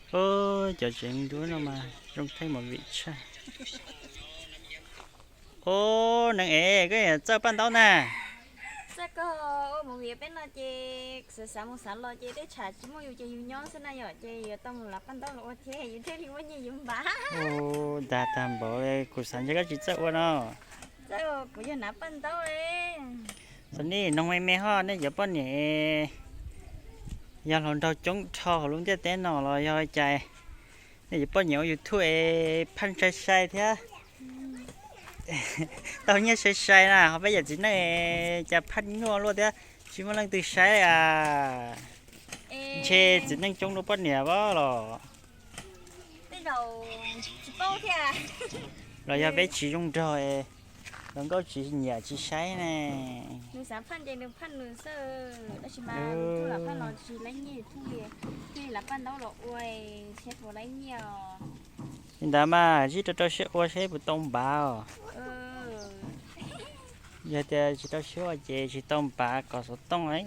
Ub, cov tsev nruab no mas zoo thaij movie tshaj. Ub, neeg es koj yuav txawj paj ntaub na? Txawj koj ua movie peb no ces xav xav mus xav los ces tej tsam tsis muaj yus ces yus nyob xwb na yom, ces yuav tau mus lav paj ntaub los ua thiab yus thiaj li muaj nyiaj yus npav. Ub, dag tag npaum, kuv xav ntshe koj tsis txawj ua no. Txawj, kuv yog nav paj ntaub li. Xav nej noog me me ho, nej cov poj niam yog hluas nraug coob dhau hauv lub ntiaj teb no los yog cas nej cov poj niam ua YouTube es phaj sai sai thiab, tau nyiaj sai sai na, ho peb cov txiv neej cas phaj nyuaj luaj thiab, tsis muaj leej twg saib a. Ntshe txiv neej coob dua poj niam pab los? Tej zaum tsis paub thiab. Los yog peb tsis zoo nraug, hluas nkauj tsis nyiam tsis saib ne. Nws xav phaj ces nws phaj nws xwb, tab sis mas nws tuaj lam phaj los tsis laib nyiaj, thiaj li lav paj ntaub los ua thiaj puas laib nyiaj os. Li ntawd mas zij rau rau siab ua saib puas tau npav os. Yog tias tsis rau siab ua ces tsis tau npav kom xov tooj.